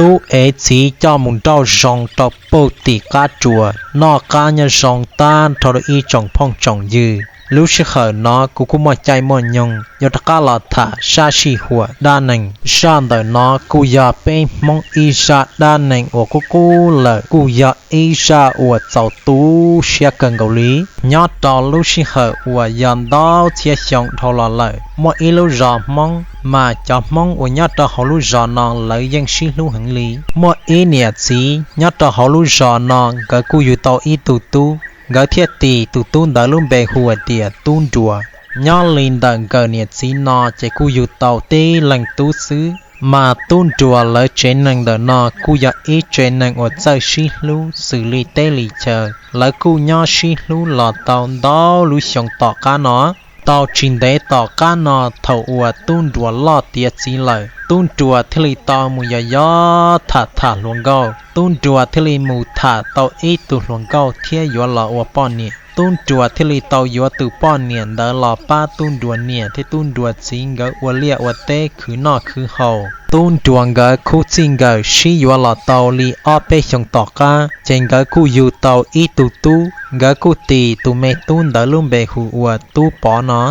Tub ev txiv coj mus nrauj zoo rau puag tim qab tsuas, noj qab nyob zoo tag nrho rau ib tsoom phooj tsoom ywg. Lub sij hawm no kuv kuj muaj caij muaj nyoog yuav rov qab los tham sab sij huam dab neeg. Zaj ntawm no kuj yog peb Hmoob ib zaj dab neeg uas qub qub lawm, kuj yog ib zaj uas txaus tu siab kawg nkaus li. Nyob rau lub sij hawm uas yog ntau txhiab xyoo dhau los lawm, muaj ib lub zos Hmoob, mas cov Hmoob uas nyob rau hauv lub zos no lawv yeej sib hlub heev li. Muaj ib niam txiv nyob rau hauv lub zos no, nkawd kuj yug tau ib tug tub, nkawd thiaj tis tus tub ntawd lub npe hu hais tias Tub Nruas. Nyob li ntawm nkawm niam txiv no ces kuj yug tau tib leeg tub xwb. Mas Tub Nruas lawv tsev neeg ntawm no kuj yog ib tsev neeg uas txawj sib hlub xws li teb li chaw, lawv kuj nyob sib hlub los tau ntau lub xyoo tom qab no. Tau tsis ntev tom qab no, thaum uas Tub Nruas loj tiav txiv lawm, Tub Nruas thiaj li tau mus yos yos tham tham hluas nkauj. Tub Nruas thiaj li mus tham tau ib tug hluas nkauj thiab yuav los ua poj niam. Tub Nruas thiaj li tau yuav tus poj niam ntawd los pab Tub Nruas niam thiab Tub Nruas txiv nkawd ua liaj ua teb khwv noj khwv haus. Tub Nruas nkawd khub txij nkawm sib yuav los tau li ob peb xyoos tom qab, ces nkawd kuj yug tau ib tug tub, nkawd kuj tis tus me tub ntawd lub npe hu ua Tub Pov no.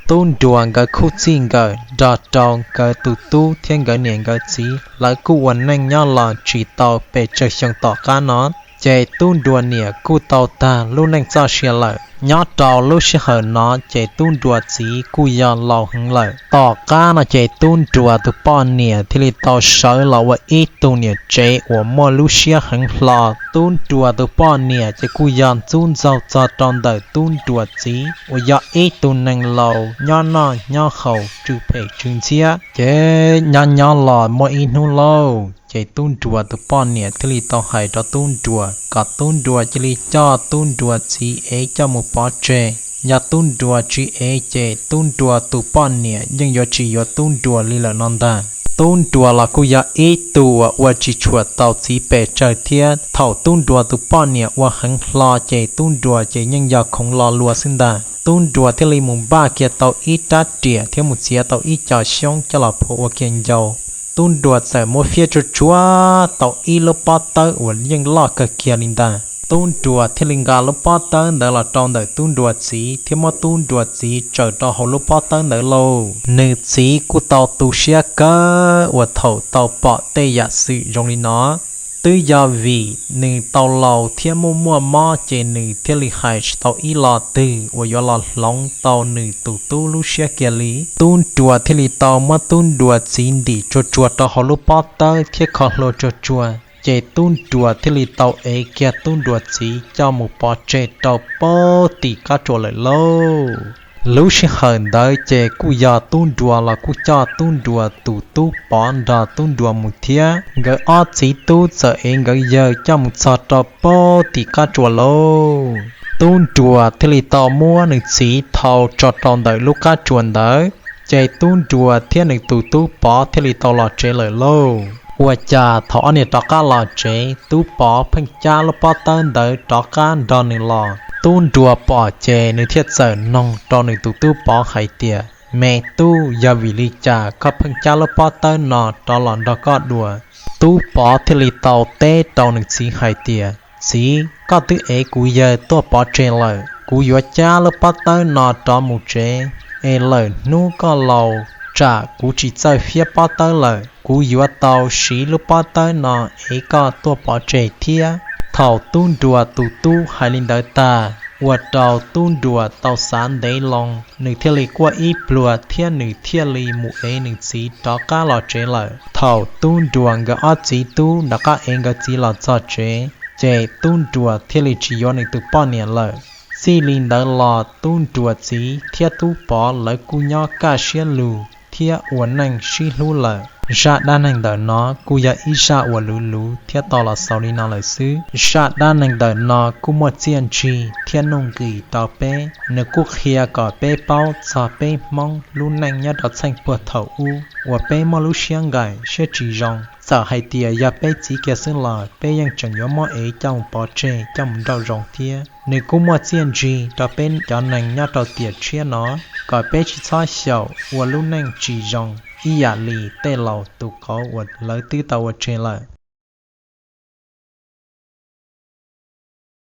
Tub Nruas nkawd khub txij nkawm nrog rau nkawd tus tub thiab nkawd niam nkawd txiv, lawv kuj ua neej nyob los tsis tau pes tsawg xyoo tom qab no, ces Tub Nruas niam kuj tau tag lub neej txoj sia lawm. Nyob rau lub sij hawm no ces Tub Nruas txiv kuj yog laus heev lawm. Tom qab no ces Tub Nruas tus poj niam thiaj li tau sawv los ua ib tug niam tsev uas muaj lub siab heev hlo. Tub Nruas tus poj niam ces kuj yog ntxub ntxaug txog rau ntawm Tub Nruas txiv uas yog ib tug neeg laus nyob noj nyob haus tsw phem tsw ntxhiab. Ces nyob nyob los muaj ib hnub lauj, ces Tub Nruas tus poj niam thiaj li tau hais rau Tub Nruas kom Tub Nruas cia li coj Tub Nruas txiv ev coj mus pov tseg. Yog Tub Nruas tsis ev ces Tub Nruas tus poj niam yeej yuav tsis yuav Tub Nruas li lawm no ntag. Tub Nruas los kuj yog ib tug uas ua tsis tshua tau txiv pes tsawg thiab. Thaum Tub Nruas tus poj niam ua heev hlo ces Tub Nruas ces yeej yog khoov lo lua xwb ntag. Tub Nruas thiaj li mus npaj kiag tau ib rab riam thiab mus txiav tau ib co xyoob coj los phua ua kiag ncau. Tub Nruas txawm muab fiab tsuag tsuag tau ib lub pob tawb uas yeej loj kawg kiag li ntag. Tub Nruas thiaj li nqa lub pob tawb ntawd los rau ntawm Tub Nruas txiv thiab muab Tub Nruas txiv tsaws rau hauv lub pob tawb ntawd lauj. Nws txiv kuj tau tu siab kawg uas thaum tau pom tej yam xwm zoo li no. Twb yog vim nws tau laus thiab muaj muaj mob ces nws thiaj li hais tsis tau ib lo twg uas yuav los hloov tau nws tus tub lub siab kiag li. Tub Nruas thiaj li tau muab Tub Nruas txiv ntim tsuag tsuag rau hauv lub pob tawb thiab kho hlua tsuag tsuag, ces Tub Nruas thiaj li tau ev kiag Tub Nruas txiv coj mus pov tseg rau puag tim qab tsuas lawm lauj. Lub sij hawm ntawd ces kuj yog Tub Nruas los kuj coj Tub Nruas tus tub Pov nrog Tub Nruas mus thiab. Nkawd ob txiv tub txawm ev nkawd yawg coj mus txog rau puag tim qab tsuas lauj. Tub Nruas thiaj li tau muab nws txiv thau tso rau ntawm lub qab tsuas ntawd, ces Tub Nruas thiab nws tus tub Pov thiaj li tau los tsev lawm lauj. Ua cas thaum ob niag rov qab los tsev, tub Pov pheej cab lub pob tawb ntawd rov qab nrog nws los. Tub Nruas pom ces nws thiaj txawm noog rau nws tus tub Pov hais tias, Me tub, yog vim li cas koj pheej cab lub pob tawb no rov los nrog koj dua? Tub Pov thiaj li tau teb rau nws txiv hais tias, Txiv, koj twb ev kuv yawg tuaj pov tseg lawm, kuv yuav cab lub pob tawb no rov mus tsev, es lawm hnub koj laus tsam kuv tsis txawj fiab pob tawb lawm, kuv yuav tau siv lub pob tawb no ev koj tuaj pov tseg thiab. Thaum Tub Nruas tus tub hais li ntawd tag, ua rau Tub Nruas tau xav ntev loo, nws thiaj li quaj ib pluag thiab nws thiaj li mus ev nws txiv rov qab los tsev lawm. Thaum Tub Nruas nkawd ob txiv tub rov qab ev nkawd txiv los txog tsev, ces Tub Nruas thiaj li tsis yuav nws tus poj niam lawm. Txij li ntawd los Tub Nruas txiv thiab tub Pov lawv kuj nyob kaj siab lug thiab ua neej sib hlub lawm. Zaj dab neeg ntawm no kuj yog ib zaj uas luv luv thiab tau los xaus li no lawm xwb. Zaj dab neeg ntawm no kuj muaj txiaj ntsig thiab nuj nqis rau peb, nws kuj qhia kom peb paub txog peb Hmoob lub neej nyob rau txheej puag thaum ub uas peb muaj lub siab nqaim siab tsis zoo. Txawm hais tias yog peb txiv kiag xwb los peb yeej tseem yuav muab ev coj mus pov tseg coj mus nrauj zoo thiab. Nws kuj muaj txiaj ntsig rau peb cov neeg nyob rau tiam tshiab no, kom peb tsis txhob xyaum ua lub neej tsis zoo ib yam li tej laus tus qauv uas lawv twb tau ua tseg lawm.